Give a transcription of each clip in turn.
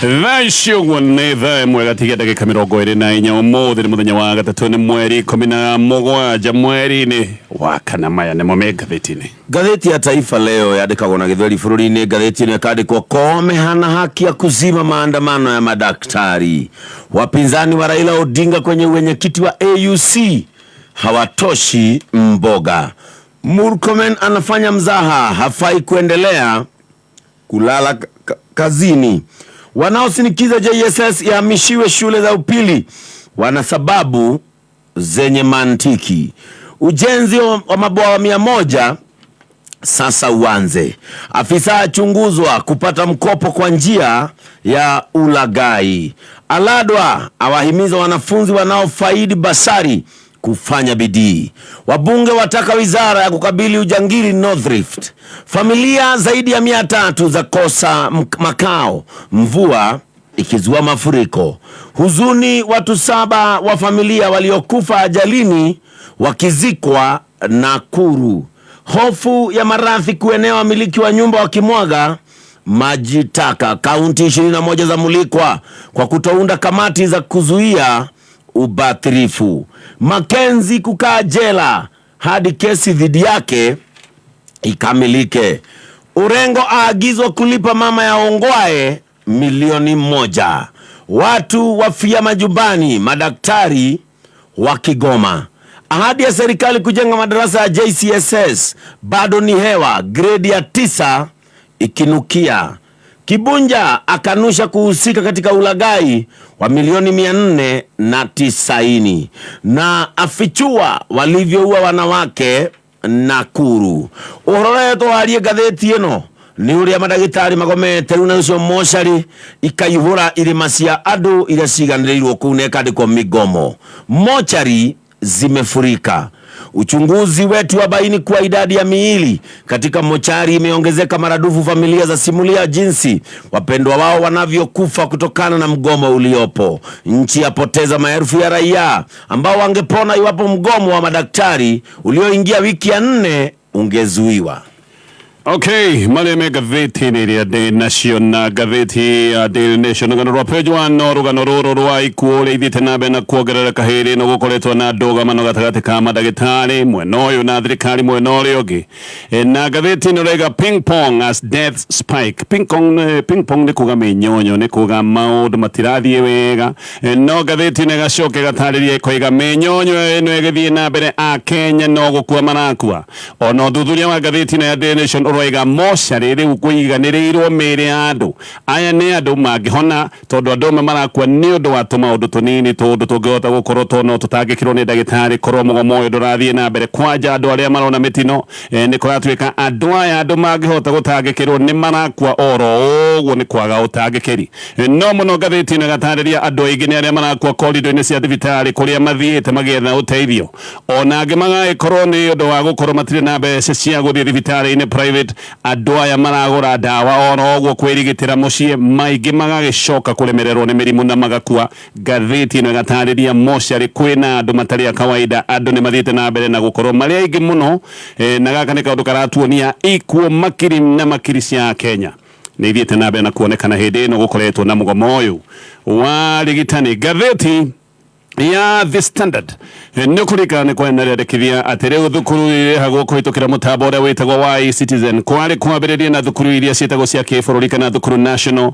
Thaa ici ũguo nĩ thaa ĩmwe gatigia ndagĩka 24. Ũmũthĩ nĩ mũthenya wa gatatũ, nĩ mweri 17 mweri-inĩ wa kana. Maya nĩmo me ngathĩti-inĩ. Ngathĩti ya Taifa Leo yandĩkagwo na Gĩthweri bũrũri-inĩ. Ngathĩti ĩno ĩkandĩkwo, Koome hana haki ya kuzima maandamano ya madaktari. Wapinzani wa Raila Odinga kwenye uenyekiti wa AUC hawatoshi mboga. Murkomen anafanya mzaha, hafai kuendelea kulala kazini. Wanaosinikiza JSS ihamishiwe shule za upili wana sababu zenye mantiki. Ujenzi wa mabwawa 100 sasa uanze. Afisa achunguzwa kupata mkopo kwa njia ya ulaghai. Aladwa awahimiza wanafunzi wanaofaidi basari kufanya bidii. Wabunge wataka wizara ya kukabili ujangili North Rift. Familia zaidi ya 300 za kosa makao mvua ikizua mafuriko. Huzuni, watu 7 wa familia waliokufa ajalini wakizikwa Nakuru. Hofu ya maradhi kuenea, wamiliki wa nyumba wakimwaga maji taka. Kaunti 21 za mulikwa kwa kutounda kamati za kuzuia ubadhirifu. Makenzi kukaa jela hadi kesi dhidi yake ikamilike. Orengo aagizwa kulipa mama ya Ongwae milioni 1. Watu wafia majumbani, madaktari wakigoma. Ahadi ya serikali kujenga madarasa ya JCSS bado ni hewa, gredi ya 9 ikinukia. Kibunja akanusha kuhusika katika ulaghai wa milioni 490 na afichua walivyoua wanawake Nakuru. Ũhoro ũrĩa twarie ngathĩti ĩno nĩ ũrĩa mandagĩtarĩ magomete rĩu na ũcio mocarĩ ikaihũra irĩma cia andũ iria ciganĩrĩirwo kũu na ĩkandĩkwo migomo. Mochari zimefurika. Uchunguzi wetu wabaini kuwa idadi ya miili katika mochari imeongezeka maradufu. Familia za simulia jinsi wapendwa wao wanavyokufa kutokana na mgomo uliopo. Nchi yapoteza maelfu ya raia ambao wangepona iwapo mgomo wa madaktari ulioingia wiki ya 4 ungezuiwa. Okay, marĩa me ngathĩti-inĩ ĩrĩa ndĩ nacio na ngathĩti ya Daily Nation, rũgano rwa page 1 no rũgano rũrũ rwa ikuũ ũrĩa ithiĩte na mbere na kuongerereka hĩndĩ ĩno gũkoretwo na ndũgamano gatagatĩ ka mandagĩtarĩ mwena ũyũ na thirikari mwena ũrĩa ũngĩ. Na ngathĩti ĩno ĩrauga ping pong as deaths spike. Ping pong, ping pong nĩ kuga mĩnyonyo, nĩ kuga maũndũ matirathiĩ wega. No ngathĩti ĩno ĩgacoka ĩgatarĩria ĩkoiga mĩnyonyo ĩno ĩgĩthiĩ na mbere a Kenya no gũkua marakua. Ona ũthuthuria wa ngathĩti ĩno ya Daily Nation ũroiga mocarĩ rĩu kũiganĩrĩirwo mĩĩrĩ ya andũ aya nĩ andũ mangĩhona, tondũ andũ amwe marakua nĩ ũndũ wa tũmaũndũ tũnini tũndũ tũngĩhota gũkorwo to no tũtangĩkĩrwo nĩ ndagĩtarĩ korwo mũgomo ũyũ ndũrathiĩ na mbere. Kwanja andũ arĩa marona mĩtino, nĩ kũratuĩka andũ aya andũ mangĩhota gũtangĩkĩrwo nĩ marakua oro ũguo nĩ kwaga ũtangĩkĩri. No mũno ngathĩti ĩno ĩgatarĩria andũ aingĩ nĩ arĩa marakua korido-inĩ cia thibitarĩ kũrĩa mathiĩte magĩetha ũteithio, ona angĩ magagĩkorwo nĩ ũndũ wa gũkorwo matirĩ na mbeca cia gũthiĩ thibitarĩ-inĩ private. Andũ aya maragũra ndawa oro ũguo kwĩrigitĩra mũciĩ, maingĩ magagĩcoka kũremererwo nĩ mĩrimũ na magakua. Ngathĩti ĩno ĩgatarĩria mocarĩ kwĩna andũ matarĩ a kawaida, andũ nĩ mathiĩte na mbere na gũkorwo marĩ aingĩ mũno, na gaka nĩ kaũndũ karatuonia ikuũ makiri na makiri cia Kenya nĩ ithiĩte na mbere na kuonekana hĩndĩ ĩno gũkoretwo na mũgomo ũyũ wa rigitani. Ngathĩti ya The Standard nĩ kũririkana nĩ kwena rĩandĩkithia atĩ rĩu thukuru irĩhagwo kũhĩtũkĩra mũtambo ũrĩa wĩtagwo wa eCitizen. Kwarĩ kwambĩrĩria na thukuru iria ciĩtagwo cia kĩbũrũri kana thukuru national,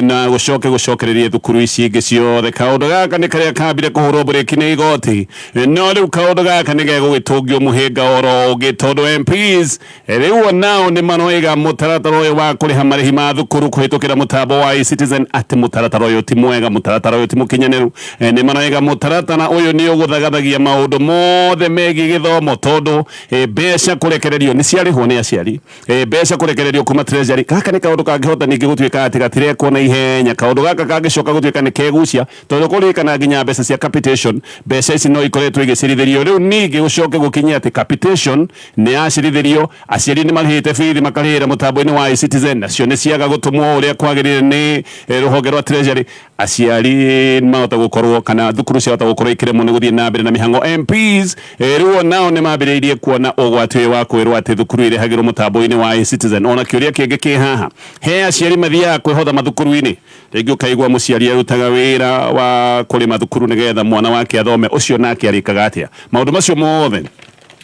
na gũcoke gũcokereria thukuru ici ingĩ ciothe. Kaũndũ gaka nĩ karĩa kambire kũhũrwo mburĩki nĩ igoti, no rĩu kaũndũ gaka nĩ gegũgĩtũngio mũhĩnga oro ũngĩ, tondũ MPs rĩu onao nĩ maroiga mũtaratara ũyũ wa kũrĩha marĩhi ma thukuru kũhĩtũkĩra mũtambo wa eCitizen atĩ mũtaratara ũyũ ti mwega, mũtaratara ũyũ ti mũkinyanĩru. Nĩ maroiga mũtaratara ũyũ nĩ ũgũthagathagia maũndũ mothe megiĩ gĩthomo, tondũ mbeca kũrekererio nĩ ciarĩhwo nĩ aciari, mbeca kũrekererio kuma treasury. Gaka nĩ kaũndũ kangĩhota ningĩ gũtuĩka atĩ gatirekwo na ihenya. Kaũndũ gaka kangĩcoka gũtuĩka nĩ kegucia, tondũ kũririkana nginya mbeca cia capitation, mbeca ici no ikoretwo igĩcirithĩrio. Rĩu ningĩ gũcoke gũkinye atĩ capitation nĩ yacirithĩrio, aciari nĩ marĩhĩte bithi makarĩhĩra mũtambo-inĩ wa eCitizen, nacio nĩ ciaga gũtũmwo ũrĩa kwagĩrĩire nĩ rũhonge rwa treasury. Aciari mahota gũkorwo kana thukuru Thukuru ciahota gũkorwo ikĩremwo nĩ gũthiĩ na mbere na mĩhang'o. MPs rĩu nao nĩ mambĩrĩirie kuona ũgwati ũyũ wa kwĩrwo atĩ thukuru irĩhagĩrwo mũtambo-inĩ wa eCitizen. Ona kĩũria kĩngĩ kĩ haha, he aciari mathiaga kwĩhotha mathukuru-inĩ, rĩngĩ ũkaigua mũciari arutaga wĩra wa kũrĩma thukuru nĩgetha mwana wake athome, ũcio nake arĩkaga atĩa? Maũndũ macio mothe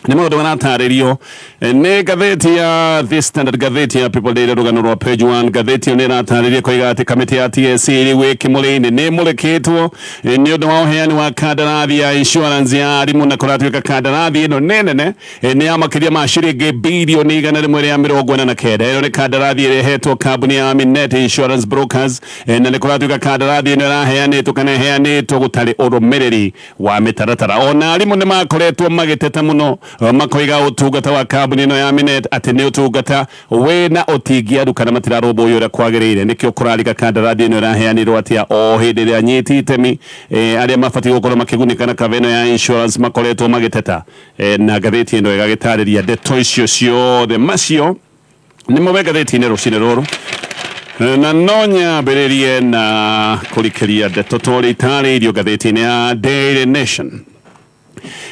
nĩ maũndũ maratarĩrio nĩ ngathĩti ya The Standard. Ngathĩti ya People Daily, rũgano rwa page 1, ngathĩti ĩyo nĩ ĩratarĩria koiga atĩ kamĩtĩ ya TSC rĩu ĩ kĩmũrĩ-inĩ nĩ ĩmũrĩkĩtwo nĩ ũndũ wa ũheani wa kandarathi ya insurance ya arimũ, na kũratuĩka kandarathi ĩno nĩ nene, nĩ ya makĩria ma ciringi birioni 149. Ĩno nĩ kandarathi ĩrĩa ĩhetwo kambuni ya Minet Insurance Brokers, na nĩ kũratuĩka kandarathi ĩno ĩraheanĩtwo kana ĩheanĩtwo gũtarĩ ũrũmĩrĩri wa mĩtaratara. Ona arimũ nĩ makoretwo magĩteta mũno, makoiga ũtungata wa kambuni ĩno ya Minet atĩ nĩ ũtungata wĩna ũtingiaru kana matirarũmbũiyo ũrĩa kwagĩrĩire. Nĩkĩo kũrarika kandarathi ĩno ĩraheanirwo atĩa, o hĩndĩ ĩrĩa anyiti itemi arĩa mabatiĩ gũkorwo makĩgunĩka na kaba ĩno ya insurance makoretwo magĩteta, na ngathĩti ĩno ĩgagĩtarĩria ndeto icio ciothe. Macio nĩmo me ngathĩti-inĩ rũcinĩ rũrũ, na no nyambĩrĩrie na kũrikĩria ndeto ta ũrĩa itarĩirio ngathĩti-inĩ ya Daily Nation.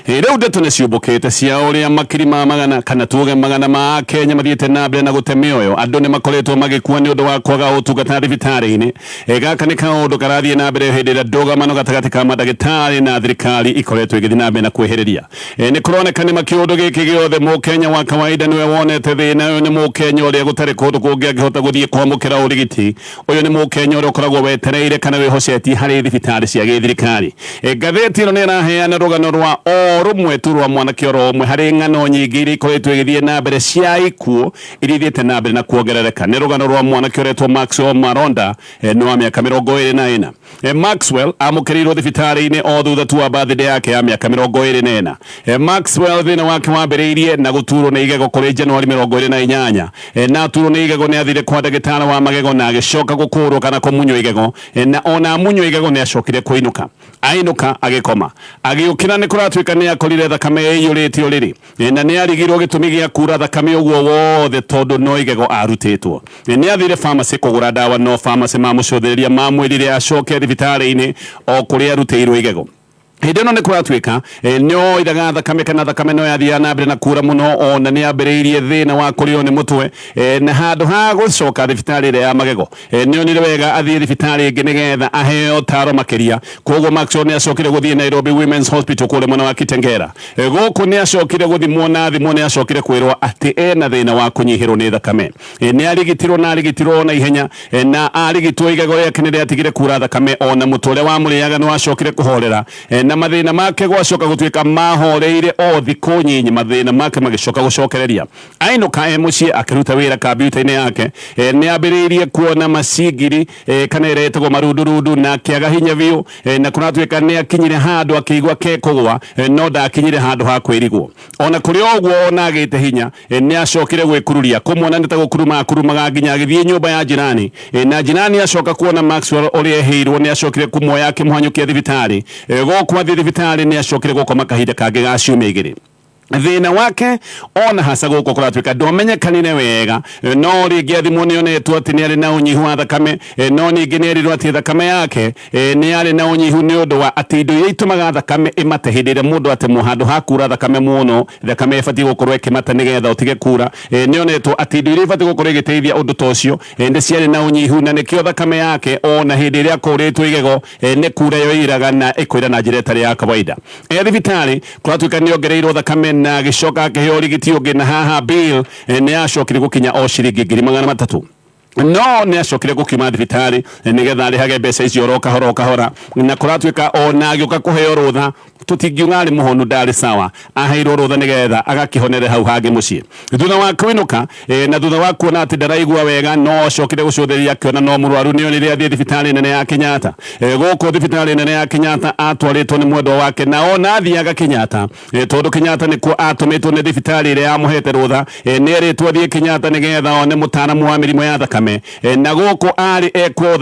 Rĩu ndeto nĩ ciũmbũkĩte cia ũrĩa makiri ma magana, kana tuge magana ma Akenya mathiĩte na mbere na gũte mĩoyo. Andũ nĩ makoretwo magĩkua nĩ ũndũ wa kwaga ũtungata thibitarĩ-inĩ. Gaka nĩ kaũndũ karathiĩ na mbere hĩndĩ ĩrĩa ndũgamano gatagatĩ ka mandagĩtarĩ na thirikari ikoretwo ĩgĩthiĩ na mbere na kwĩhĩrĩria. Nĩ kũroneka nĩ makĩũndũ gĩkĩ gĩothe mũkenya wa kawaida nĩwe wonete thĩna. Ũyũ nĩ mũkenya ũrĩa gũtarĩ kũndũ kũngĩ angĩhota gũthiĩ kwamũkĩra ũrigiti. Ũyũ nĩ mũkenya ũrĩa ũkoragwo wetereire kana wĩhocetie harĩ thibitarĩ cia gĩthirikari. Ngathĩti ĩno nĩ ĩraheana rũgano rwa o rũmwe tu rwa mwanake oro ũmwe harĩ ng'ano nyingĩ iria ikoretwo igĩthiĩ na mbere cia ikuũ iria ithiĩte na mbere na kuongerereka. Nĩ rũgano rwa mwanake ũretwo Maxwell Maronda, nĩ wa mĩaka 24. Maxwell amũkĩrĩirwo thibitarĩ-inĩ o thutha tu wa birthday yake ya mĩaka 24. Maxwell thĩna wake wambĩrĩirie na gũturwo nĩ igego kũrĩ Januari 28, na aturwo nĩ igego nĩ athire kwa ndagĩtarĩ wa magego na agĩcoka gũkũrwo kana kũmunywo igego, na ona amunywo igego nĩ acokire kũinũka. Ainũka agĩkoma, agĩũkĩra nĩ kũratuĩka nĩ akorire thakame ĩiyũrĩte ũrĩrĩ, na nĩ arigirwo gĩtũmi gĩa kura thakame ũguo wothe tondũ no igego arutĩtwo. Nĩ athire pharmacy kũgũra ndawa, no pharmacy mamũcũthĩrĩria mamwĩrire acoke thibitarĩ-inĩ o kũrĩa arutĩirwo igego. Hĩndĩ ĩno nĩ kũratuĩka nĩ oiraga thakame kana thakame no yathiaga na mbere na kura mũno, ona nĩ ambĩrĩirie thĩna wa kũrĩo nĩ mũtwe, na handũ ha gũcoka thibitarĩ ĩrĩa ya magego, nĩ onire wega athiĩ thibitarĩ ĩngĩ nĩgetha aheo ũtaro makĩria. Koguo Maxwell nĩ acokire gũthiĩ Nairobi Women's Hospital kũrĩa mwena wa Kitengela. Gũkũ nĩ acokire gũthimwo, na athimwo nĩ acokire kwĩrwo atĩ ena thĩna wa kũnyihĩrwo nĩ thakame. Nĩ arigitirwo na arigitirwo na ihenya, na arigitwo igego rĩake nĩ rĩatigire kura thakame, ona mũtwe ũrĩa wamũrĩaga nĩ wacokire kũhorera, na mathĩna make gwacoka gũtuĩka mahoreire o thikũ nyinyi, mathĩna make magĩcoka gũcokereria. Ainũka e mũciĩ akĩruta wĩra kambiuta-inĩ yake, nĩ ambĩrĩirie kuona macingiri, kana ĩrĩa ĩtagwo marundurundu, na akĩaga hinya biũ, na kũratuĩka nĩ akinyire handũ akĩigua kekũgwa, no ndakinyire handũ ha kwĩrigwo. Ona kũrĩ o ũguo, ona agĩte hinya, nĩ acokire gwĩkururia kũmwona nĩ ta gũkuruma akurumaga nginya agĩthiĩ nyũmba ya jirani, na jirani acoka kuona Maxwell ũrĩa ehĩirwo nĩ acokire kũmuoya akĩmũhanyũkia thibitarĩ. Gũkũ athiĩ thibitarĩ nĩ acokire gũkoma kahinda kangĩ ga ciumia 2. Thĩna wake ona haca gũkũ kũratuĩka ndwamenyekanire wega, no rĩngĩ athimwo nĩ onetwo atĩ nĩ arĩ na ũnyihu wa thakame, no ningĩ nĩ erirwo atĩ thakame yake nĩ yarĩ na ũnyihu nĩ ũndũ wa atĩ indo iria itũmaga thakame ĩmate hĩndĩ ĩrĩa mũndũ atemwo, handũ ha kura thakame mũno, thakame ĩbatiĩ gũkorwo ĩkĩmata nĩgetha ũtige kura, nĩ onetwo atĩ indo iria ibatiĩ gũkorwo igĩteithia ũndũ ta ũcio nĩ ciarĩ na ũnyihu, na nĩkĩo thakame yake ona hĩndĩ ĩrĩa akũrĩtwo igego nĩ kura yoiraga na ĩkoira na njĩra ĩtarĩ ya kawaida. Thibitarĩ kũratuĩka nĩ ongereirwo thakame na agĩcoka akĩheo ũrigiti ũngĩ, na haha bill nĩ yacokire gũkinya o ciringi 300,000. No nĩ acokire gũkiuma thibitarĩ nĩgetha arĩhage mbeca icio oro kahora o kahora, na kũratuĩka ona agĩũka kũheo rũtha, tũtingiuga arĩ mũhonu, ndarĩ sawa, aheirwo rũtha nĩgetha agakĩhonere hau hangĩ mũciĩ. Thutha wa kũinũka, na thutha wa kuona atĩ ndaraigua wega, no acokire gũcũthĩrĩria akĩona no mũrwaru, nĩ onire athiĩ thibitarĩ nene ya Kenyatta. Gũkũ thibitarĩ nene ya Kenyatta atwarĩtwo nĩ mwendwa wake, na ona athiaga Kenyatta, tondũ Kenyatta nĩkuo atũmĩtwo nĩ thibitarĩ ĩrĩa yamũhete rũtha, nĩ erĩtwo athiĩ Kenyatta nĩgetha one mũtaaramu wa mĩrimũ ya thakame, na gũkũ arĩ ekwo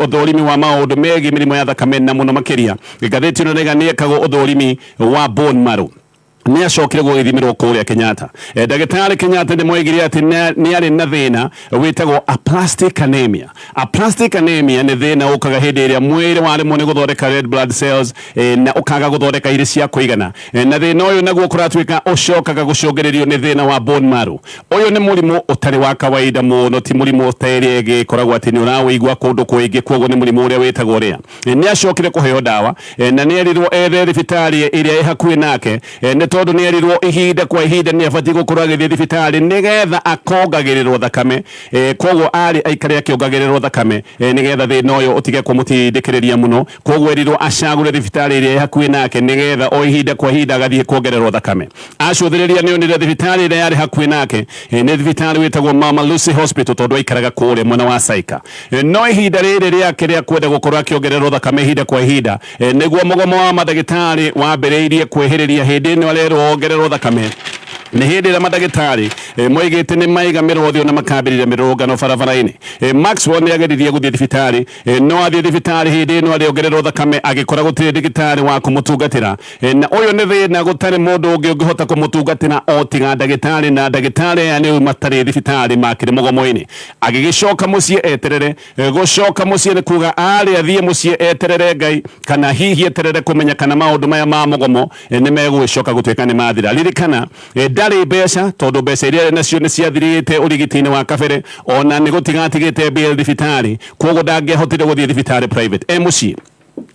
ũthũrimi wa maũndũ megiĩ mĩrimũ ya thakame, na mũno makĩria ngathĩti ĩno nĩga nĩ ekagwo ũthũrimi wa bone marrow. Nĩ acokire gũgĩthimĩrwo kũrĩa Kenyatta. Ndagĩtarĩ Kenyatta nĩ moigire atĩ nĩ arĩ na thĩna wĩtagwo aplastic anemia. Aplastic anemia nĩ thĩna ũkaga hĩndĩ ĩrĩa mwĩrĩ waremwo nĩ gũthondeka red blood cells na ũkaga gũthondeka irĩ cia kũigana. Na thĩna ũyũ naguo kũratuĩka ũcokaga gũcũngĩrĩrio nĩ thĩna wa bone marrow. Ũyũ nĩ mũrimũ ũtarĩ wa kawaida mũno, ti mũrimũ ta ĩrĩa ĩngĩ ĩkoragwo atĩ nĩ ũrawĩigua kũndũ kũingĩ, kwoguo nĩ mũrimũ ũrĩa wĩtagwo rare. Nĩ acokire kũheo ndawa na nĩ erirwo ethe thibitarĩ ĩrĩa ĩ hakuhĩ nake, nĩ tondũ nĩ erirwo ihinda kwa ihinda nĩ abatiĩ gũkorwo agĩthiĩ thibitarĩ nĩgetha akongagĩrĩrwo thakame. Kwoguo arĩ aikare akĩongagĩrĩrwo thakame nĩgetha thĩna ũyũ ũtige kũmũtindĩkĩrĩria mũno. Kwoguo erirwo acagũre thibitarĩ ĩrĩa ĩ hakuhĩ nake nĩgetha o ihinda kwa ihinda agathiĩ kuongererwo thakame. Acũthĩrĩria nĩ onire thibitarĩ ĩrĩa yarĩ hakuhĩ nake nĩ thibitarĩ wĩtagwo Mama Lucy Hospital tondũ aikaraga kũrĩa mwena wa Saika. No ihinda rĩrĩ rĩake rĩa kwenda gũkorwo akĩongererwo thakame ihinda kwa ihinda nĩguo mũgomo wa mandagĩtarĩ wambĩrĩirie kwĩhĩrĩria. Hĩndĩ ĩno arerwo ongererwo thakame nĩ hĩndĩ ĩrĩa mandagĩtarĩ moigĩte nĩ maiga mĩrũthio na makambĩrĩria mĩrũrũngano barabara-inĩ. Maxwell nĩ ageririe gũthiĩ thibitarĩ, no athiĩ thibitarĩ hĩndĩ ĩno arĩongererwo thakame agĩkora gũtirĩ ndagĩtarĩ wa kũmũtungatĩra. Na ũyũ nĩ thĩna, gũtarĩ mũndũ ũngĩ ũngĩhota kũmũtungatĩra o tiga ndagĩtarĩ, na ndagĩtarĩ aya nĩ matarĩ thibitarĩ makĩrĩ mũgomo-inĩ. Agĩgĩcoka mũciĩ eterere. Gũcoka mũciĩ nĩ kuga arĩ athiĩ mũciĩ eterere Ngai, kana hihi eterere kũmenya kana maũndũ maya ma mũgomo nĩ megũgĩcoka gũtuĩka nĩ mathira. Ririkana ndarĩ mbeca, tondũ mbeca iria arĩ nacio nĩ ciathirĩte ũrigiti-inĩ wa kabere, ona nĩ gũtiga atigĩte bill thibitarĩ, kwoguo ndangĩahotire gũthiĩ thibitarĩ private. E mũciĩ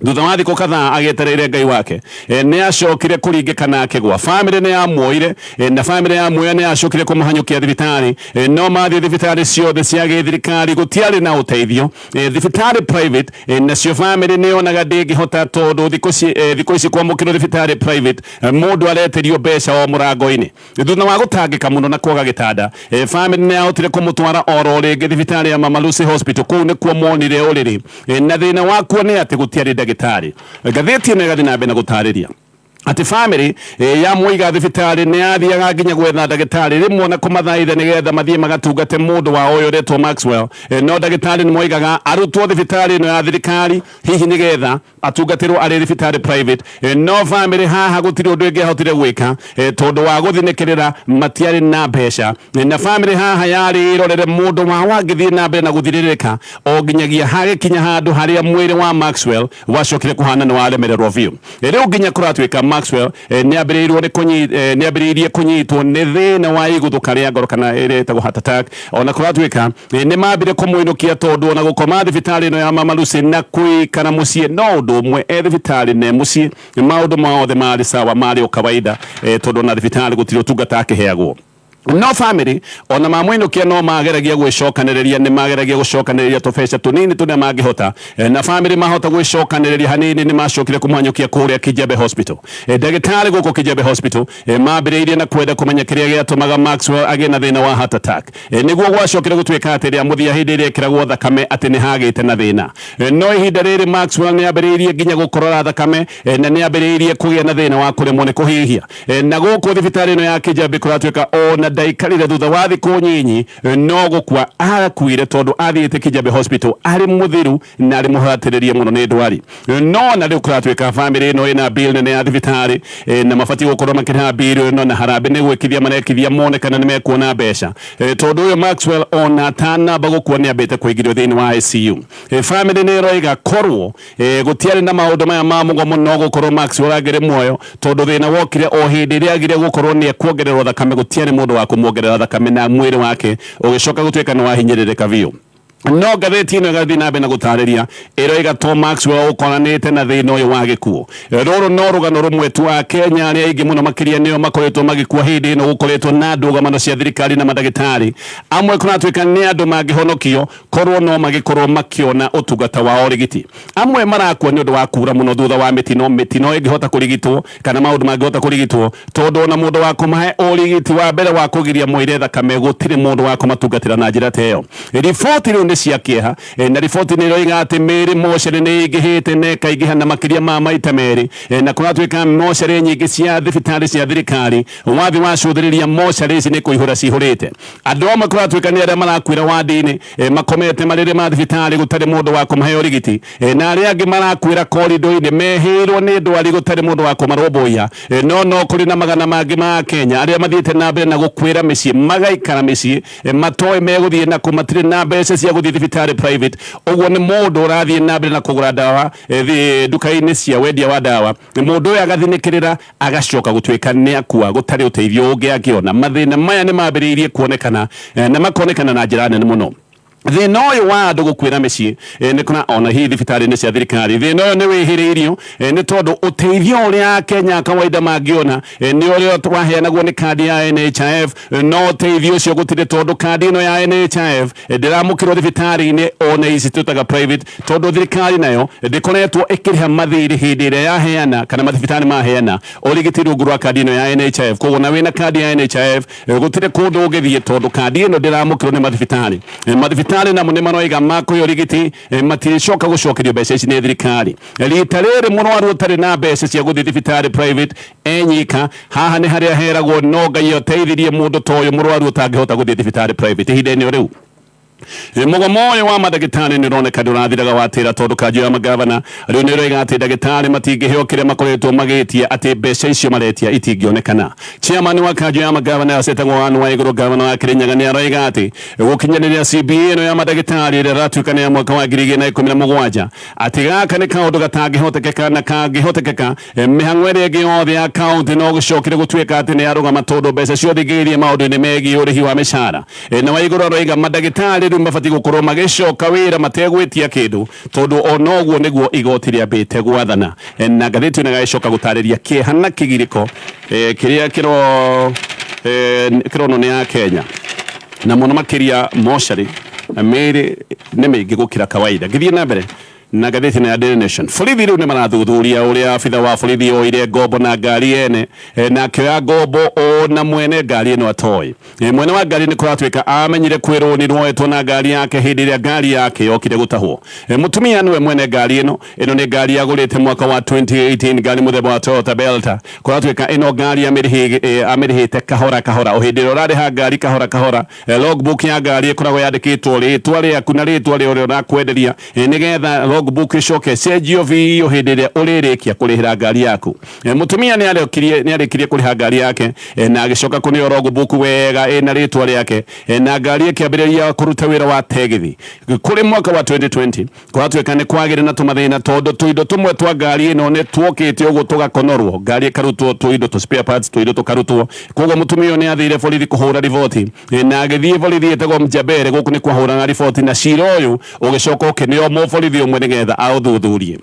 thutha wa thikũ kadhaa agĩetereire Ngai wake, nĩ acokire kũringĩka na akĩgwa. Famĩlĩ nĩ yamuoire, na famĩlĩ yamuoya nĩ yacokire kũmũhanyũkia thibitarĩ, no mathiĩ thibitarĩ ciothe cia gĩthirikari gũtiarĩ na ũteithio. Thibitarĩ private nacio famĩlĩ nĩ yonaga ndĩngĩhota, tondũ thikũ ici kwamũkĩrwo thibitarĩ private mũndũ aretĩrio mbeca o mũrango-inĩ. Thutha wa gũtangĩka mũno na kwaga gĩtanda, famĩlĩ nĩ yahotire kũmũtwara oro rĩngĩ thibitarĩ ya Mama Lucy Hospital. Kũu nĩkuo monire ũrĩrĩ, na thĩna wakuo nĩ atĩ gũtiarĩ ndagĩtarĩ. Ngathĩti ĩno ĩgathiĩ na mbere na gũtarĩria atĩ famĩlĩ ya mũiga thibitarĩ nĩ yathiaga nginya gwetha ndagĩtarĩ rĩmwe na kũmathaitha nĩgetha mathiĩ magatungate mũndũ wao ũyũ ũretwo Maxwell, no ndagĩtarĩ nĩ moigaga arutwo thibitarĩ ĩno ya thirikari hihi nĩgetha atungatĩrwo arĩ thibitarĩ private. No famĩlĩ haha gũtirĩ ũndũ ĩngĩahotire gwĩka, tondũ wa gũthinĩkĩrĩra matiarĩ na mbeca, na famĩlĩ haha yarĩ ĩrorere mũndũ wao angĩthiĩ na mbere na gũthirĩrĩka o nginyagia hagĩkinya handũ harĩa mwĩrĩ wa Maxwell wacokire kũhana nĩ waremererwo biũ. Rĩu nginya kũratuĩka Maxwell nĩ ambĩrĩirie kũnyitwo nĩ thĩna wa iguthũka rĩa ngoro kana ĩrĩa ĩtagwo heart attack. Ona kũratuĩka nĩ mambire kũmũinũkia, tondũ ona gũkoma thibitarĩ ĩno ya Mama Lucy na kũikara mũciĩ no ũndũ ũmwe, e thibitarĩ na e mũciĩ maũndũ mothe marĩ sawa, marĩ o kawaida, tondũ ona thibitarĩ gũtirĩ ũtungata akĩheagwo. No famĩlĩ ona mamũinũkia no mageragia gwĩcokanĩrĩria, nĩ mageragia gũcokanĩrĩria tũbeca tũnini tũrĩa mangĩhota, na famĩlĩ mahota gwĩcokanĩrĩria hanini nĩ macokire kũmũhanyũkia kũrĩa Kijabe Hospital. Ndagĩtarĩ gũkũ Kijabe Hospital mambĩrĩirie na kwenda kũmenya kĩrĩa gĩatũmaga Maxwell agĩe na thĩna wa heart attack, nĩguo gwacokire gũtuĩka atĩ rĩa mũthia hĩndĩ ĩrĩa ĩkĩragwo thakame atĩ nĩ hagĩte na thĩna. No ihinda rĩrĩ Maxwell nĩ ambĩrĩirie nginya gũkorora thakame, na nĩ ambĩrĩirie kũgĩa na thĩna wa kũremwo nĩ kũhihia. Na gũkũ thibitarĩ ĩno ya Kijabe kũratuĩka ona ndaikarire, thutha wa thikũ nyinyi no gũkua akuire, tondũ athiĩte Kijabe Hospital arĩ mũthiru na arĩ mũhatĩrĩrie mũno nĩ ndwari. No na rĩu kũratuĩka famĩlĩ ĩno ĩna bill nene ya thibitarĩ, na mabatiĩ gũkorwo makĩrĩha bill ĩno, na harambĩ nĩ gwĩkithia marekithia mone kana nĩ mekuona mbeca, tondũ ũyũ Maxwell ona atanamba gũkua nĩ ambĩte kũingĩrio thĩinĩ wa ICU. Famĩlĩ nĩ ĩroiga korwo gũtiarĩ na maũndũ maya ma mũgomo no gũkorwo Maxwell angĩrĩ muoyo, tondũ thĩna wokire o hĩndĩ ĩrĩa agire gũkorwo nĩ ekuongererwo thakame. Gũtiarĩ mũndũ wa kũmuongerera thakame, na mwĩrĩ wake ũgĩcoka gũtuĩka nĩ wahinyĩrĩrĩka biũ. No ngathĩti ĩno ĩgathiĩ na mbere na gũtarĩria, ĩroiga to Maxwell ũkoranĩte na thĩna ũyũ wa gĩkuũ. Rũrũ no rũgano rũmwe tu. A Kenya arĩa aingĩ mũno makĩria nĩo makoretwo magĩkua hĩndĩ ĩno gũkoretwo na ndũgamano cia thirikari na mandagĩtarĩ. Amwe kũratuĩka nĩ andũ mangĩhonokio korwo no magĩkorwo makĩona ũtungata wa ũrigiti. Amwe marakua nĩ ũndũ wa kura mũno thutha wa mĩtino, mĩtino ĩngĩhota kũrigitwo kana maũndũ mangĩhota kũrigitwo, tondũ ona mũndũ wa kũmahe ũrigiti wa mbere wa kũgiria moire thakame gũtirĩ mũndũ wa kũmatungatĩra na njĩra ta ĩyo. Riboti rĩu nĩ nĩ cia kĩeha. Na riboti nĩ ĩroiga atĩ mĩĩrĩ mocarĩ nĩ ĩingĩhĩte na ĩkaingĩha na makĩria ma maita merĩ. Na kũratuĩka mocarĩ nyingĩ cia thibitarĩ cia thirikari wathi wacũthĩrĩria mocarĩ ici nĩ kũihũra cihũrĩte. Andũ amwe kũratuĩka nĩ arĩa marakuĩra wandi-inĩ, makomete marĩrĩ ma thibitarĩ gũtarĩ mũndũ wa kũmahe ũrigiti, na arĩa angĩ marakuĩra korido-inĩ mehĩirwo nĩ ndwari gũtarĩ mũndũ wa kũmarũmbũiya. No kũrĩ na magana mangĩ ma Akenya arĩa mathiĩte na mbere na gũkuĩra mĩciĩ, magaikara mĩciĩ, matoĩ megũthiĩ nakũ, matirĩ na mbeca cia gũthiĩ thibitarĩ private. Ũguo nĩ mũndũ ũrathiĩ na mbere na kũgũra ndawa nduka-inĩ cia wendia wa ndawa, mũndũ ũyũ agathinĩkĩrĩra agacoka gũtuĩka nĩ akua gũtarĩ ũteithio ũngĩ angĩona. Mathĩna maya nĩ mambĩrĩirie kuonekana, na makonekana na njĩra nene mũno. Thĩna ũyũ wa andũ gũkuĩra mĩciĩ, nĩ kũra ona hihi thibitarĩ-inĩ cia thirikari, thĩna ũyũ nĩ wĩhĩrĩirio, nĩ tondũ ũteithio ũrĩa Akenya a kawaida mangĩona, nĩ ũrĩa waheanagwo nĩ kandi ya NHIF, no ũteithio ũcio gũtirĩ tondũ kandi ĩno ya NHIF ndĩramũkĩrwo thibitarĩ-inĩ ona ici twĩtaga private, tondũ thirikari nayo ndĩkoretwo ĩkĩrĩha mathirĩ hĩndĩ ĩrĩa yaheana kana mathibitarĩ maheana ũrigiti rungu rwa kandi ĩno ya NHIF. Koguo na wĩna kandi ya NHIF, gũtirĩ kũndũ ũngĩthiĩ tondũ kandi ĩno ndĩramũkĩrwo nĩ mathibitarĩ. Mathibitarĩ namo nĩ maroiga makũhe ũrigiti, matirĩcoka gũcokerio mbeca ici nĩ thirikari. Rita rĩrĩ mũrwaru ũtarĩ na mbeca cia gũthiĩ thibitarĩ private enyika, haha nĩ harĩa heragwo no Ngai ateithirie mũndũ ta ũyũ mũrwaru ũtangĩhota gũthiĩ thibitarĩ private ihinda-inĩ o rĩu. Mũgomo ũyũ wa mandagĩtarĩ nĩ ũroneka ndũrathiraga watĩra, tondũ kanjũ ya magavana rĩu nĩ ĩroiga atĩ ndagĩtarĩ matingĩheo kĩrĩa makoretwo magĩtia, atĩ mbeca icio maretia itingĩonekana. Chairman wa kanjũ ya magavana acetagwo Anne Waigũrũ, gavana wa Kĩrĩnyaga, nĩ aroiga atĩ gũkinyanĩria CBA ĩno ya mandagĩtarĩ ĩrĩa ĩratuĩka nĩ ya mwaka wa 2017, atĩ gaka nĩ kaũndũ gatangĩhotekeka, na kangĩhotekeka mĩhang'o ĩrĩa ĩngĩ yothe ya kaũntĩ no gũcokire gũtuĩka atĩ nĩ yarũgama, tondũ mbeca ciothe ingĩgĩthiĩ maũndũ-inĩ megiĩ ũrĩhi wa mĩcara. Na Waigũrũ aroiga mandagĩtarĩ rĩu mabatiĩ gũkorwo magĩcoka wĩra mategwĩtia kĩndũ, tondũ ona ũguo nĩguo igoti rĩambĩte gwathana. Na ngathĩti ĩno ĩgagĩcoka gũtarĩria kĩeha na kĩgirĩko kĩrĩa kĩronwo nĩ Akenya, na mũno makĩria mocarĩ mĩĩrĩ nĩ mĩingĩ gũkĩra kawaida. Ngĩthiĩ na mbere na ngathĩti ĩno ya Daily Nation, borithi rĩu nĩ marathuthuria ũrĩa abitha wa borithi oire ngombo na ngari ene, na akĩoya ngombo ona mwene ngari ĩno atoĩ. Mwene wa ngari nĩ kũratuĩka amenyire kwĩ rũni rwoetwo na ngari yake hĩndĩ ĩrĩa ngari yake yokire gũtahwo. Mũtumia nĩwe mwene ngari ĩno. Ĩno nĩ ngari yagũrĩte mwaka wa 2018, ngari mũthemba wa Toyota Belta. Kũratuĩka ĩno ngari amĩrĩhĩte kahora kahora. O hĩndĩ ĩrĩa ũrarĩha ngari kahora kahora, logbook ya ngari ĩkoragwo yandĩkĩtwo rĩtwa rĩaku na rĩtwa rĩa ũrĩa ũrakwenderia, nĩgetha logbook ĩcoke ĩcenjio biũ hĩndĩ ĩrĩa ũrĩrĩkia kũrĩhĩra ngari yaku. Mũtumia nĩ arĩkirie kũrĩha ngari yake, na agĩcoka kũneo logbook wega ĩna rĩtwa rĩake, na ngari ĩkĩambĩrĩria kũruta wĩra wa tegithi. Kũrĩ mwaka wa 2020 kũratuĩka nĩ kwagĩrĩ na tũmathĩna, tondũ tũindo tũmwe twa ngari ĩno nĩ tuokĩte ũguo tũgakonorwo, ngari ĩkarutwo tũindo tũ spare parts, tũindo tũkarutwo. Koguo mũtumia ũyũ nĩ athire borithi kũhũra riboti, na agĩthiĩ borithi ĩtagwo Mjabere, gũkũ nĩ kwahũraga riboti, na cira ũyũ ũgĩcoka ũkĩneo mũborithi ũmwe nĩgetha aũthuthurie.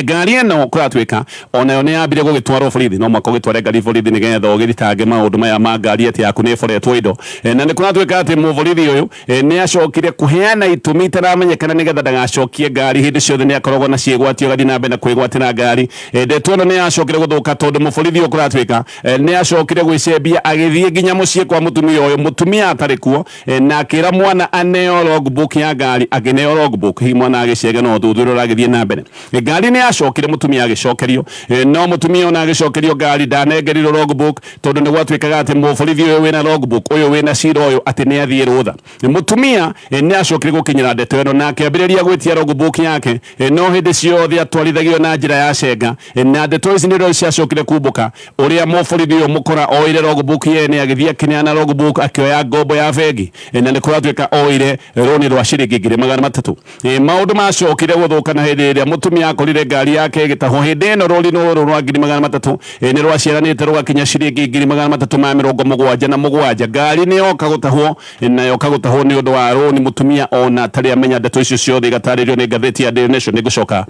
Ngari ĩno kũratuĩka onayo nĩ yambire gũgĩtwarwo borithi, no mwaka ũgĩtware ngari borithi nĩgetha ũgĩthitange maũndũ maya ma ngari atĩ yaku nĩ ĩboretwo indo. Na nĩ kũratuĩka atĩ mũborithi ũyũ nĩ acokire kũheana itũmi itaramenyekana nĩgetha ndagacokie ngari. Hĩndĩ ciothe nĩ akoragwo na ciĩgwatio, agathiĩ na mbere na kwĩgwatĩra ngari. Ndeto ĩno nĩ yacokire gũthũka tondũ mũborithi ũyũ kũratuĩka nĩ acokire gwĩcembia agĩthiĩ nginya mũciĩ kwa mũtumia ũyũ, mũtumia atarĩ kuo, na akĩra mwana aneo logbook ya ngari, akĩneo logbook. Hihi mwana agĩcege, no ũthuthuria ũragĩthiĩ na mbere. Ngari nĩ yacokire mũtumia agĩcokerio, no mũtumia ona agĩcokerio ngari ndanengerirwo logbook, tondũ nĩ gwatuĩkaga atĩ mũborithi ũyũ wĩna logbook ũyũ wĩna cira ũyũ atĩ nĩ athiĩ rũtha. Mũtumia nĩ acokire gũkinyĩra ndeto ĩno na akĩambĩrĩria gwĩtia logbook yake, no hĩndĩ ciothe atwarithagio na njĩra ya cenga, na ndeto ici nĩrĩo ciacokire kumbũka ũrĩa mũborithi ũyũ mũkora oire logbook yene, agĩthiĩ akĩneana logbook, akĩoya ngombo ya bengi, na nĩ kũratuĩka oire rũni rwa ciringi 300,000. Maũndũ macokire gũthũka na hĩndĩ ĩrĩa mũtumia akorire ngari yake ĩgĩtahwo. Hĩndĩ ĩno rũni rũrũ rwa 300,000 nĩ rwaciaranĩte rũgakinya ciringi 377,000. Ngari nĩ yoka gũtahwo, na yoka gũtahwo nĩ ũndũ wa rũni mũtumia ona atarĩ amenya. Ndeto icio ciothe igatarĩrio nĩ ngathĩti ya Daily Nation. Nĩ ngũcoka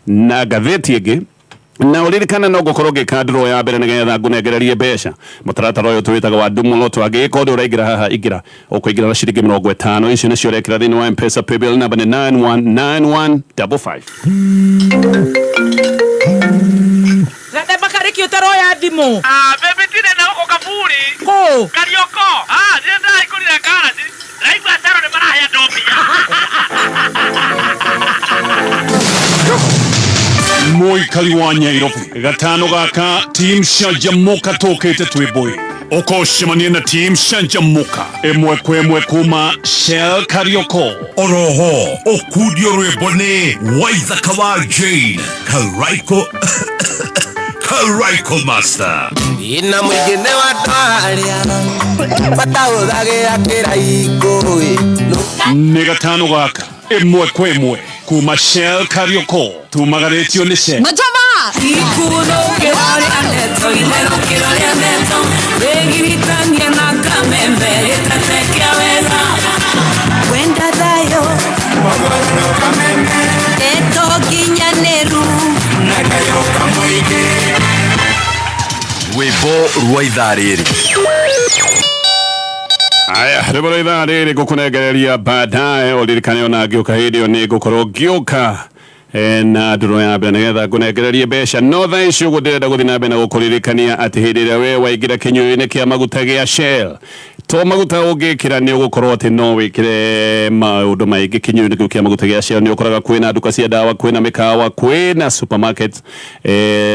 na ngathĩti ĩngĩ, na ũririkane no ngũkorwo ngĩka draw ya mbere nĩgetha ngũnengererie mbeca. Mũtaratara ũyũ tũwĩtaga wa Ndumũlo. Angĩgĩka ũndũ ũraingĩra haha, ingĩra ũkũingĩra na ciringi 50. Icio nĩcio ũrekĩra thĩinĩ wa M-Pesa paybill number nĩ 919155. Gathemba karĩki ũtaroya thimũ. Ah, baby, tinde na gũkũ kaburi. Kũ? Karioko. Ah, ndire ndahingũrire karaci. Ndaigua cero nĩ marahe andũ mbia. Mũikari wa Nyairobi gatano gaka team Canjamũka tũkĩte twĩ mbũi ũkocemania na team Canjamũka ĩmwe kwa ĩmwe kuma Shell Karioko. Oroho ũkundio rwĩmbo nĩ Waithaka wa Jane Karaiko Karaiko Master. Ina mũingĩ nĩ wa andũ arĩa batahũthagĩra kĩraikũ. Nĩ gatano gaka ĩmwe kwa ĩmwe kuma Shell Karioko tumagarĩtio nĩ Shell. Majama. Wenda thayo ndeto nginyanĩru. Rwĩmbo rwa ithaa rĩrĩ. Aya, rĩmwe rwa ithaa rĩrĩ ngũkũnengereria baadaye ũririkane ona ngĩũka hĩndĩ ĩyo nĩ ngũkorwo ngĩũka na ndũrũ ya mbere nĩgetha ngũnengererie mbeca. No thaa ici ũguo ndĩrenda gũthiĩ na mbere na gũkũririkania atĩ hĩndĩ ĩrĩa we waingĩra kĩnyuĩro-inĩ kĩa maguta gĩa Shell, to maguta ũngĩkĩra nĩ ũgũkorwo atĩ no wĩkĩre maũndũ maingĩ kĩnyuĩro-inĩ kĩu kĩa maguta gĩa Shell. Nĩ ũkoraga kwĩna nduka cia ndawa, kwĩna mĩkawa, kwĩna supermarket,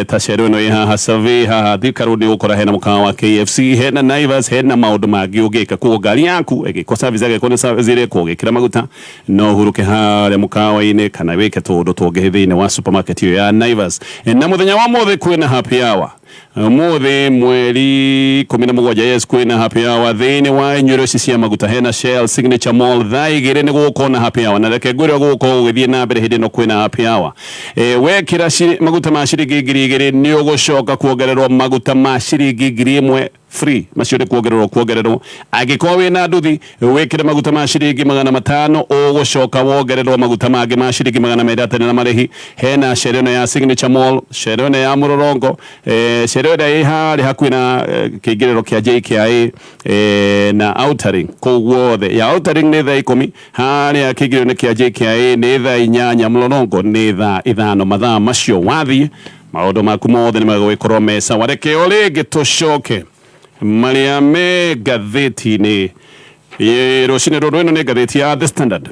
ta Shell ĩno ĩ haha Survey haha Thika Road nĩ ũgũkora hena mũkawa wa KFC, hena Naivas, hena maũndũ mangĩ ũngĩka. Koguo ngari yaku ĩgĩkwo service, ĩgĩkwo nĩ service ĩrekwo ũgĩkĩra maguta no ũhurũke harĩa mũkawa-inĩ kana wĩke tũũndũ tũngĩ thĩinĩ wa supermarket ĩyo ya Naivas. Na mũthenya wa mũthĩ kwĩna happy hour mũthĩ mweri 17. Yes, kwĩna happy hour thĩinĩ wa inyuĩro ici cia maguta hena Shell Signature Mall thaa 2 nĩ gũgũkorwo na happy hour. Na reke ngwĩre gũgũkorwo gũgĩthiĩ na mbere hĩndĩ ĩno kwĩna happy hour. Wekĩra maguta ma ciringi 2000 nĩ ũgũcoka kuongererwo maguta ma ciringi 1000 free, macio nĩ kuongererwo. Angĩkorwo wĩna nduthi wĩkĩre maguta ma ciringi 500 ũgũcoka wongererwo maguta mangĩ ma ciringi 200 atarĩ na marĩhi. Hena Shell ĩno ya Signature Mall, Shell ĩno ya Mũrorong'o, Shell ĩrĩa ĩ harĩa hakuhĩ na kĩingĩrĩro kĩa JKIA, na Outer Ring kũu guothe. Ya Outer Ring nĩ thaa 10, harĩa kĩingĩrĩro-inĩ kĩa JKIA nĩ thaa 8, Mũrorong'o nĩ thaa 5. Mathaa macio wathiĩ maũndũ maku mothe nĩ megũgĩkorwo me sawa. Reke o rĩngĩ tũcoke marĩa me ngathĩti-inĩ rũcinĩ rũrũ. Ĩno nĩ ngathĩti ya The Standard.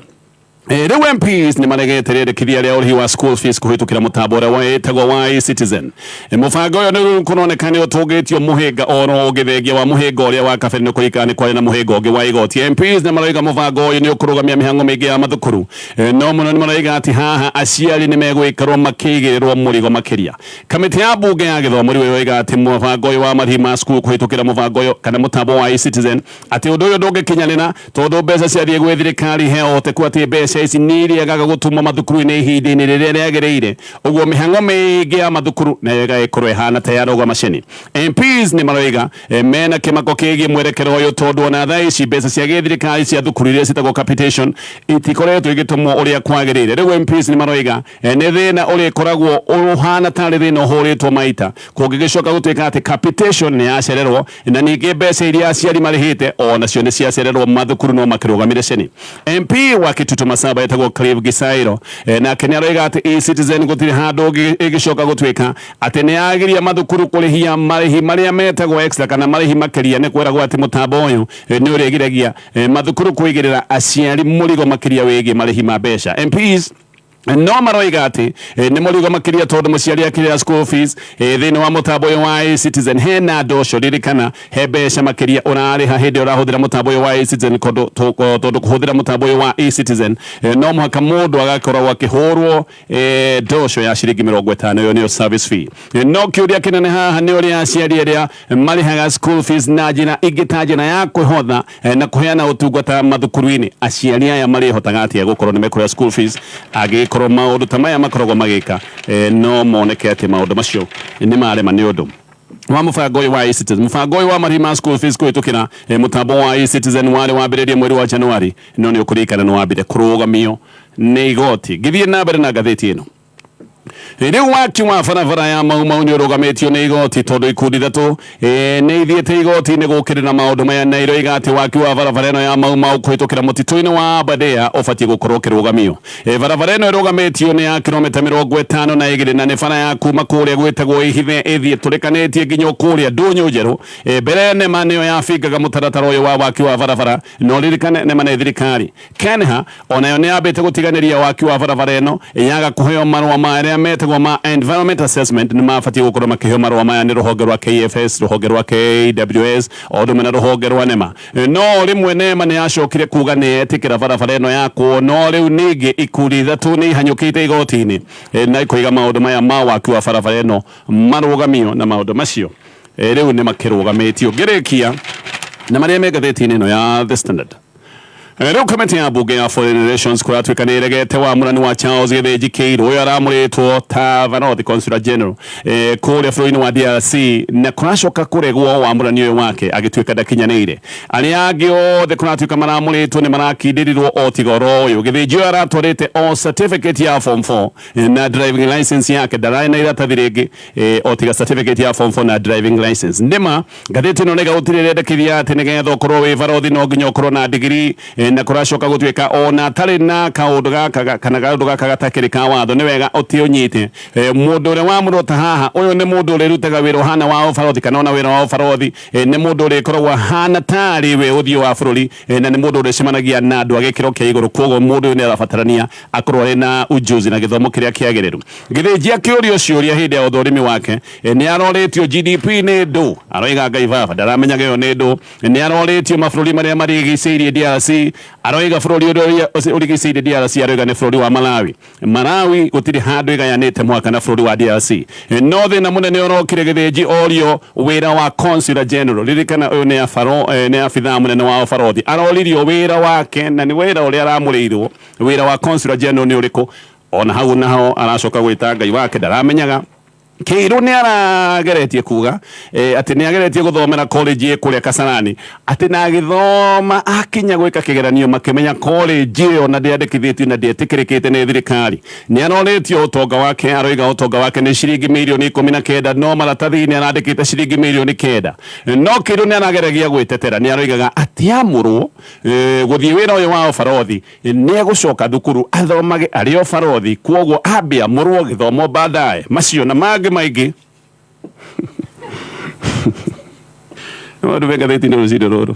Rĩu MPs nĩ maregete rĩendekithia rĩa ũrĩhi wa school fees kũhĩtũkĩra mũtambo ũrĩa wĩtagwo wa eCitizen. Mũbango ũyũ nĩ kũroneka nĩ ũtũngĩtio mũhĩnga oro ũngĩ thengia wa mũhĩnga ũrĩa wa kabere nĩ kũririkana nĩ kwarĩ na mũhĩnga ũngĩ wa igoti. MPs nĩ maroiga mũbango ũyũ nĩ ũkũrũgamia mĩhang'o mĩingĩ ya mathukuru. No mũno nĩ maroiga atĩ haha aciari nĩ megwĩkĩrwo makĩigĩrĩrwo mũrigo makĩria. Kamĩtĩ ya mbunge ya gĩthomo rĩu ĩroiga atĩ mũbango ũyũ wa marĩhi ma cukuru kũhĩtũkĩra mũbango ũyũ kana mũtambo wa eCitizen atĩ ũndũ ũyũ ndũngĩkinyanĩra tondũ mbeca ciathiĩ gwĩ thirikari he ũhoteku atĩ mbeca ici nĩ irĩagaga gũtũmwo mathukuru-inĩ ihinda-inĩ rĩrĩa rĩagĩrĩire, ũguo mĩhang'o mĩingĩ ya mathukuru nayo ĩgagĩkorwo ĩhana ta yarũgama ceni. MPs nĩ maroiga mena kĩmako kĩgiĩ mwerekero ũyũ tondũ ona thaa ici mbeca cia gĩthirikari cia thukuru iria ciĩtagwo capitation itikoretwo igĩtũmwo ũrĩa kwagĩrĩire. Rĩu MPs nĩ maroiga nĩ thĩna ũrĩkoragwo ũhana tarĩ thĩna ũhũrĩtwo maita kũngĩgĩcoka gũtuĩka atĩ capitation nĩ yacererwo na ningĩ mbeca iria aciari marĩhĩte onacio nĩ ciacererwo mathukuru no makĩrũgamire ceni. MP wa Kitutu Masaba etagwo Clive Gisairo, nake nĩ aroiga atĩ eCitizen gũtirĩ handũ ĩgĩcoka gũtuĩka atĩ nĩ yagiria mathukuru kũrĩhia marĩhi marĩa metagwo extra kana marĩhi makĩria. Nĩ kwĩragwo atĩ mũtambo ũyũ nĩ ũrĩgiragia mathukuru kũigĩrĩra aciari mũrigo makĩria wĩgiĩ marĩhi ma mbeca. MPs no maroiga atĩ nĩ mũrigo makĩria tondũ mũciari akĩrĩha school fees thĩinĩ wa mũtambo ũyũ wa eCitizen hena ndosho ririkana he mbeca makĩria ũrarĩha hĩndĩ ĩrĩa ũrahũthĩra mũtambo ũyũ wa eCitizen tondũ kũhũthĩra mũtambo ũyũ wa eCitizen no mũhaka mũndũ agakoragwo akĩhũrwo ndosho ya ciringi 50, ĩyo nĩyo service fee. No kĩũria kĩnene haha nĩ ũrĩa aciari arĩa marĩhaga school fees na njĩra ingĩ ta njĩra ya kwĩhotha na kũheana ũtungata mathukuru-inĩ, aciari aya marĩhotaga atĩa gũkorwo nĩ mekũrĩha school fees angĩgĩkorwo maũndũ ta maya makoragwo magĩka, no moneke atĩ maũndũ macio nĩ marema nĩ ũndũ wa mũbango ũyũ wa eCitizen. Mũbango ũyũ wa marĩhi ma school fees kũhĩtũkĩra mũtambo wa eCitizen warĩ wambĩrĩrie mweri wa Januari, no nĩ ũkũririkana nĩ wambire kũrũgamio nĩ igoti. Ngĩthiĩ na mbere na ngathĩti ĩno Rĩu waki wa barabara ya Mau Mau nĩ ũrũgamĩtio nĩ igoti tondũ ikundi ithatũ nĩ ithiĩte igoti-inĩ gũkĩrĩra maũndũ maya na iroiga atĩ waki wa barabara ĩno ya Mau Mau kũhĩtũkĩra mũtitũ-inĩ wa Aberdare ũbatiĩ gũkorwo ũkĩrũgamio. Barabara ĩno ĩrũgamĩtio nĩ ya kilomita 52 na nĩ bara ya kuma kũrĩa gwĩtagwo Ihithe ĩthiĩ tũrĩkanĩtie nginya kũrĩa Ndũnyũ Njerũ. Mbere NEMA nĩyo yabingaga mũtaratara ũyũ wa waki wa barabara, no ririkane NEMA nĩ thirikari. KENHA onayo nĩ yambĩte gũtiganĩria waki wa barabara ĩno yaga kũheo marũa marĩa metagwo ma environment assessment. Nĩ mabatiĩ gũkorwo makĩheo marũa maya nĩ rũhonge rwa KFS, rũhonge rwa KWS o ũndũ ũmwe na rũhonge rwa NEMA. No rĩmwe NEMA nĩ yacokire kuga nĩ yetĩkĩra barabara ĩno yakwo, no rĩu ningĩ ikundi ithatũ nĩ ihanyũkĩte igoti-inĩ na ikoiga maũndũ maya ma waki wa barabara ĩno marũgamio, na maũndũ macio rĩu nĩ makĩrũgamĩtio. Ngĩrĩkia na marĩa me ngathĩti-inĩ ĩno ya The Standard. Rĩu kamĩtĩ ya mbunge ya Foreign Relations kũratuĩka nĩ ĩregete wamũrani wa Charles Gĩthĩnji Kĩirũ ũyũ aramũrĩtwo ta Barothi Consular General kũrĩa bũrũri-inĩ wa DRC, na kũracoka kũregwo wamũrani ũyũ wake agĩtuĩka ndakinyanĩire. Arĩa angĩ othe kũratuĩka maramũrĩtwo nĩ marakindĩrirwo o tiga oro ũyũ. Gĩthĩnji ũyũ aratwarĩte o certificate ya form 4 na driving license yake, ndararĩ na iratathi rĩngĩ o tiga certificate ya form 4 na driving license. Nĩma ngathĩti ĩno nĩga gũtirĩ ĩrendekithia atĩ nĩgetha ũkorwo wĩ barothi no nginya ũkorwo na digiri, na kũracoka gũtuĩka ona atarĩ na kaũndũ gaka kana kaũndũ gaka gatakĩrĩ ka watho nĩ wega ũtĩ ũnyite. Mũndũ ũrĩa wamũrwo ta haha ũyũ nĩ mũndũ ũrĩrutaga wĩra ũhana wa ũbarothi kana ona wĩra wa ũbarothi, nĩ mũndũ ũrĩkoragwo ahana tarĩ we ũthiũ wa bũrũri, na nĩ mũndũ ũrĩcemanagia na andũ a gĩkĩro kĩa igũrũ. Koguo mũndũ ũyũ nĩ arabatarania akorwo arĩ na ujuzi na gĩthomo kĩrĩa kĩagĩrĩru. Gĩthĩnji akĩũrio ciũria hĩndĩ ya ũthũrimi wake, nĩ arorĩtio GDP nĩ ndũ, aroiga Ngai baba ndaramenyaga ĩyo nĩ ndũ. Nĩ arorĩtio mabũrũri marĩa marigicĩirie DRC, aroiga bũrũri ũrĩa ũrigicĩirie DRC aroiga nĩ bũrũri wa Malawi. Malawi gũtirĩ handũ ĩgayanĩte mwaka na bũrũri wa DRC. No thĩna mũnene ũrokire Gĩthĩnji orio wĩra wa Consular General. Ririkana ũyũ nĩ abaro nĩ abithaa mũnene wa ũbarothi, aroririo wĩra wake na nĩ wĩra ũrĩa aramũrĩirwo wĩra wa Consular General nĩ ũrĩkũ. Ona hau naho aracoka gwĩta Ngai wake ndaramenyaga. Kĩirũ nĩ arageretie kuga atĩ nĩ ageretie gũthomera college ĩ kũrĩa Kasarani, atĩ na agĩthoma akinya gwĩka kĩgeranio makĩmenya college ĩyo na ndĩandĩkithĩtio na ndĩetĩkĩrĩkĩte nĩ thirikari. Nĩ arorĩtio ũtonga wake, aroiga ũtonga wake nĩ ciringi mirioni 19, no maratathi-inĩ arandĩkĩte ciringi mirioni 9. No Kĩirũ nĩ arageragia gwĩtetera, nĩ aroigaga atĩ amũrwo gũthiĩ wĩra ũyũ wa ũbarothi nĩ egũcoka thukuru athomage arĩ ũbarothi, kwoguo ambe amũrwo gĩthomo baadaye. Macio na mangĩ maingĩ maũndũ me ngathĩti-inĩ rũcinĩ rũrũ.